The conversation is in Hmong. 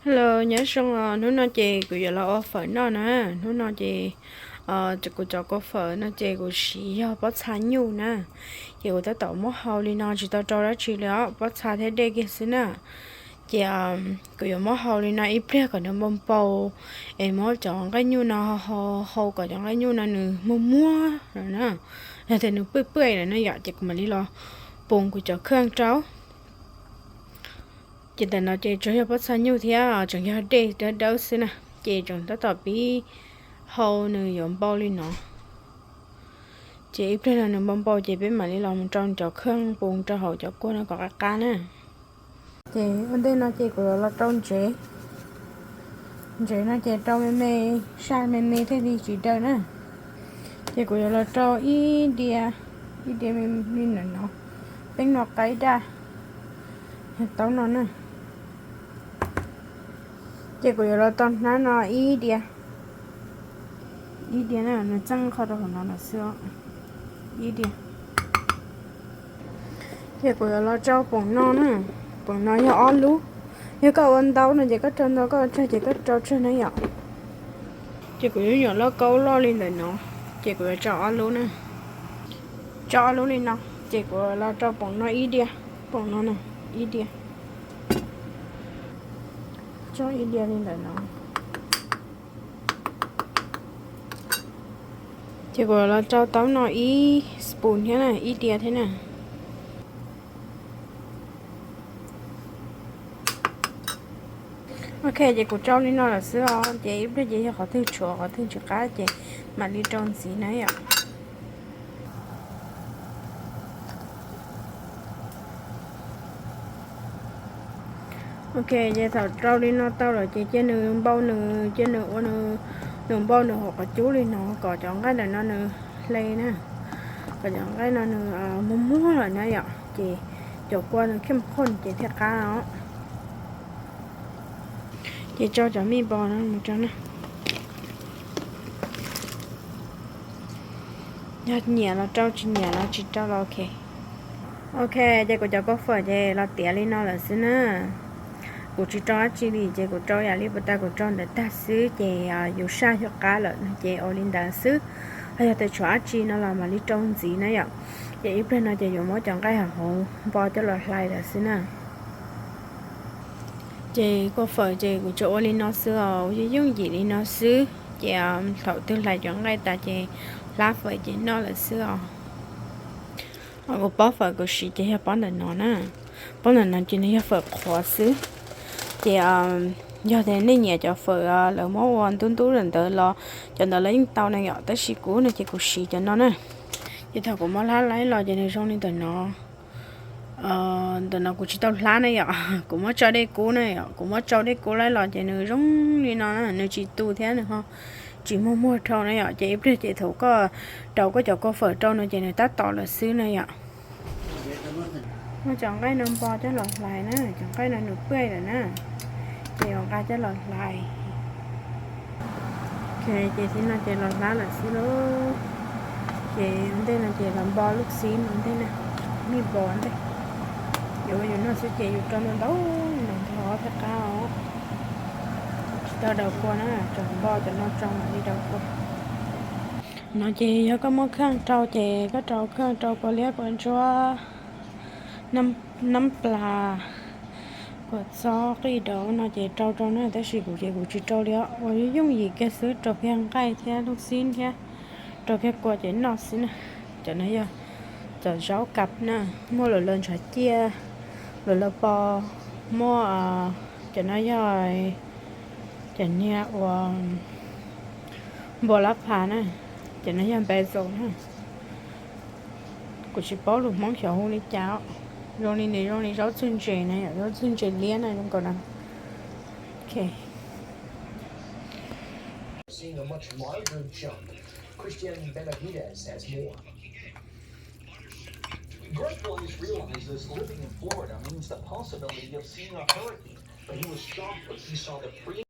Hello, nyob zoo os, hnub no ces kuv yuav los ua fawm noj na. Hnub no ces kuv cov kua fawm no ces kuv siv yog pob txha nyuj na. Ces kuv tab tom muab hau li no tsis tau rau dab tsi li os, pob txha thiab dej kiag xwb na. Ces kuv yuav muab hau li no ib pliag kom nws npau npau, es muab cov nqaij nyuj no hau, hau kom cov nqaij nyuj no nws muag muag lawm na. Yog tias nws pwj pwj lawm na yom, ces kuv mam li los pum kuv cov kheej rau. Ces ntawm no ces tsuas yog pob txha nyuj thiab tseem yog dej dawb dawb xwb na. Ces tseem tab tom pib hau nws yuav npau li no. Ces ib pliag no nws npau npau ces peb mam li los mus rau cov kheej pum rau hauv cov kua no kom qab qab na. Ces ua ntej no ces kuv yuav los rau ntsev. Ntsev no ces rau me me, saj me me thiaj li tsis daw na. Ces kuv yuav los rau ib diav, ib diav me me li ntawm no, peeb no qaib daj, taub no na. Ces kuv yuav los rau hnab no ib diav, ib diav na, nws txeej qhov rau hauv no lawm xwb os, ib diav. Ces kuv yuav los rau poom no na, poom no yog ob lub. Yog koj ua ntau no ces koj rau ntau, koj ua tsawg ces koj rau tsawg na yom. Ces kuv yuav nyuam lauj kaub loj li ntawm no, ces kuv yuav rau ob lub na, rau ob lub li no. Ces kuv los rau poom no ib diav, poom no na, ib diav, rau ib diav li ntawm no. Ces kuv los rau taub no ib spoon thiab na, ib diav thiab na. Ok, ces kuv rau li no lawm xwb os, ces ib pliag ces yog qhov twg tshuav qhov twg tsis qab ces mam li rau ntxiv na yom. Ok, ces thaum rau li no tau lawm ces cia nws npau nws, cia nws ua nws, nws npau nws hauv qhov cub li no kom cov nqaij ntawm no nws hle na, kom cov nqaij no nws muag muag lawm na yom, ces cov kua nws khiaj qhoj ces thiaj qab os. Ces rau cov mij npos no mus rau na. Yog nyiam los rau, tsis nyiam los tsis rau los ok. Ok, ces kuv cov kua fawm ces los tiav li no lawm xwb na. Kuv tsis rau dab tsi li, ces kuv rau yam li puas tas kuv rau ntawd tag xwb ces yus saj yus qab lawm no ces ua li ntawd xwb. Ho yog tias tshuav dab tsi no los mam li rau ntxiv na yom. Ces ib pliag no ces yuav muab cov nqaij hauv npo coj los hlais lawm xwb na. Ces kua fawm ces kuv tsuas ua li no xwb os, yooj yooj yim li no xwb. Ces thaum twg hlais cov nqaij tas ces hlab fawm ces noj lawm xwb os. Kuv pob fawm kuv siv ces yog pob ntawm no na. Pob ntawm no ces nws yog fawm qhuav xwb. Ces yog tias nej nyiam cov fawm lawv muab ua ntub ntub ntawd los cov ntawd los yeej tau na yom, tab sis kuv no ces kuv siv cov no na. Ces thaum kuv muab hlab laib los ces nws zoo li ntawm no. Ntawm no kuv tsis tau hlab na yom, kuv muab tso dej kub na yom, kuv muab tso dej kub laib los ces nws zoo li no na, nws tsis tu thiab nws ho tsis muag muag dhau na yom. Ces ib pliag ces thaum koj rau koj cov kua fawm rau no ces nws tab tom lawm xwb na yom. Muab cov nqaij no npo coj los hlais na, cov nqaij no nws pwj lawm na, ces yuav nqa coj los hlais. Ok, ces tib no ces los hlab lawm xwb lauj. Ces ua ntej no ces los npo lub xib ua ntej na, mij npos ua ntej. Yuav ua yus noj xwb ces yus rau ntau ntau li no thiaj qab os. Tsis tau daus kua na, tsuas npo cov no tso mam li daus kua. No ces yog koj muaj kheej rau ces koj rau kheej rau kua liab kua ntsuab, nab plas, kua txob qij daus no ces rau rau na, tab sis kuv ces kuv tsis rau li os, ua yooj yim kiag xwb, rau kiag nqaij thiab lub xib thiab rau kiag kua ces noj xwb na. Cov no yog cov zaub kab na, muaj lawv lawv ntshav ciaj, lawv lawv pos, muaj cov no yog cov niag uas npua lab phas na, cov no yog basil na. Kuv tsis paub lus Hmoob xyov hu li cas, zoo li nws zoo li zaub txwj ntses na, zaub txwj ntses liab na zoo nkaus na. Ok. Christian Benavides has more. Greg Wise realizes living in Florida means the possibility of seeing a hurricane, but he was shocked when he saw the pre